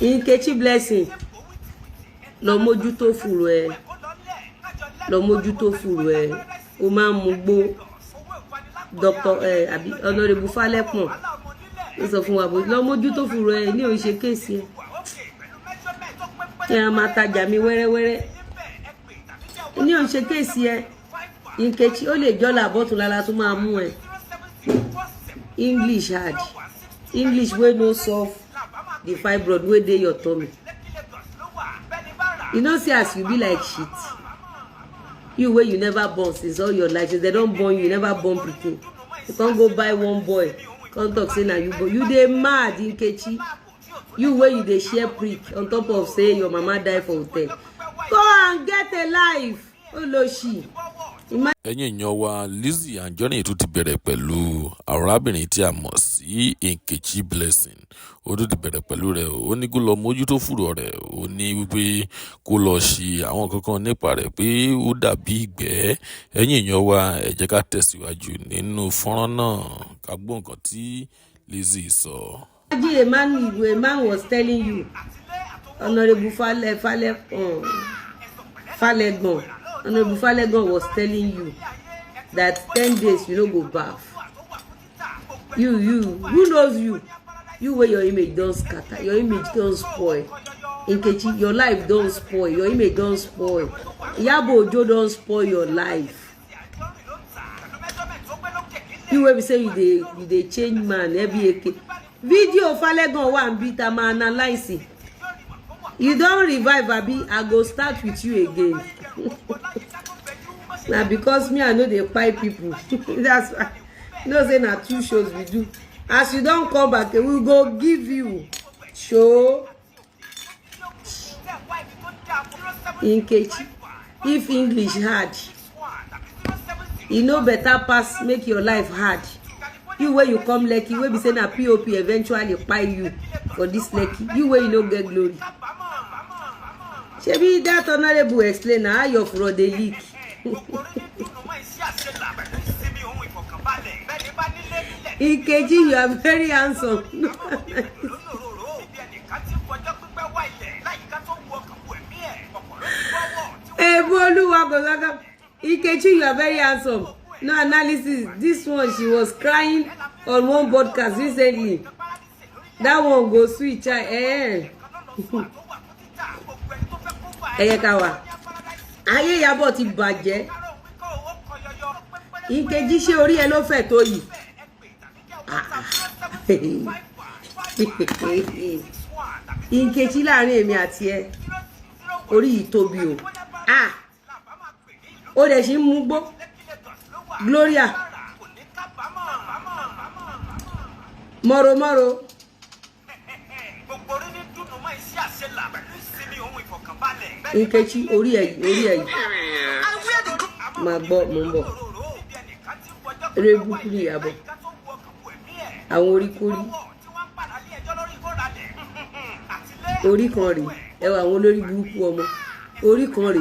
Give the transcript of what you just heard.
Nkechi Blessing, lọ mójútó fùrù ẹ, lọ mójútó fùrù ẹ. O máa ń mugbó. Dr. ẹ àbí Honorable Falẹ́pọ̀n ó sọ fún wa bó lọ mójútó fùrù ẹ ní òun ṣe case ẹ kí ẹ máa tajà mi wẹ́rẹ́wẹ́rẹ́ ní òun ṣe case ẹ. Nkechi, ó lè jọ́là àbọ̀tún lára tó máa mú ẹ. English hard, English wey no solve the fibroid wey dey your tummy. You know say as you be like shit, you wey you never born since all your life, since they don born you, you never born pikin. You come go buy one boy, come talk say na you born. You dey mad. Nkechi, you wey you dey share prick on top of say your mama die for hotel, go and get a life. Olóṣì. Ẹ̀yin èèyàn wa, Lizzy Anjorin tún ti bẹ̀rẹ̀ pẹ̀lú arábìnrin tí a mọ̀ sí Nkechi Blessing. Ó tún ti bẹ̀rẹ̀ pẹ̀lú rẹ̀. Ó ní kó lọ mójútó fùrọ̀ rẹ̀. Ó ní wípé kó lọ ṣe àwọn kankan nípa rẹ̀ pé ó dàbí ìgbẹ́. Ẹ̀yin èèyàn wa, ẹ jẹ́ ká tẹ̀síwájú nínú fọ́nrán náà, ká gbọ́ nǹkan tí Lizzy sọ. Imagine a man was telling you, Honorable Fale Fale Falegan, Honorable Falegan was telling you that 10 days you no go baff. You who knows you, you wey your image don scatter, your image don spoil. Nkechi, your life don spoil, your image don spoil. Iyabo Ojo don spoil your life. You wey be say you dey change man every eke video. Falegan wà nbí ta máa analyse. You don revive abi? I go start with you again. Na because me, I no dey kpai people, that's why. You know say na two shows we do. As you don come back, we go give you show. Nkechi, if English hard, e no better pass make your life hard. You wey you come Lekki, wey be say na pop eventually kpai you for this Lekki, you wey you no get glory. Shebi that honourable explain na how your furo dey leak. Nkechi, you are very handsome. Ebu Olúwa kò sọ́kà. Nkechi, you are very handsome. No analysis. This one, she was crying on one podcast recently. That one go sweet. Eh. Ẹyẹ ká wà. Ayé Ìyábọ̀ ti bàjẹ́. Nkechi, ṣé orí ẹ ló fẹ̀ tó yìí? Nkechi, láàrin èmi àti ẹ, orí yìí tóbi o. Ah! Ó dẹ̀ ṣì ń mú gbó. Gloria. Mọ̀rọ̀mọ̀rọ̀. Nkechi, orí ẹ̀ yìí, orí ẹ̀ yìí. Máa gbọ́, mò ń bọ̀. Eré burúkú ni Ìyábọ̀. Àwọn orí kórí. Orí kan rèé. Ẹ wà àwọn olórí burúkú ọmọ. Orí kan rèé.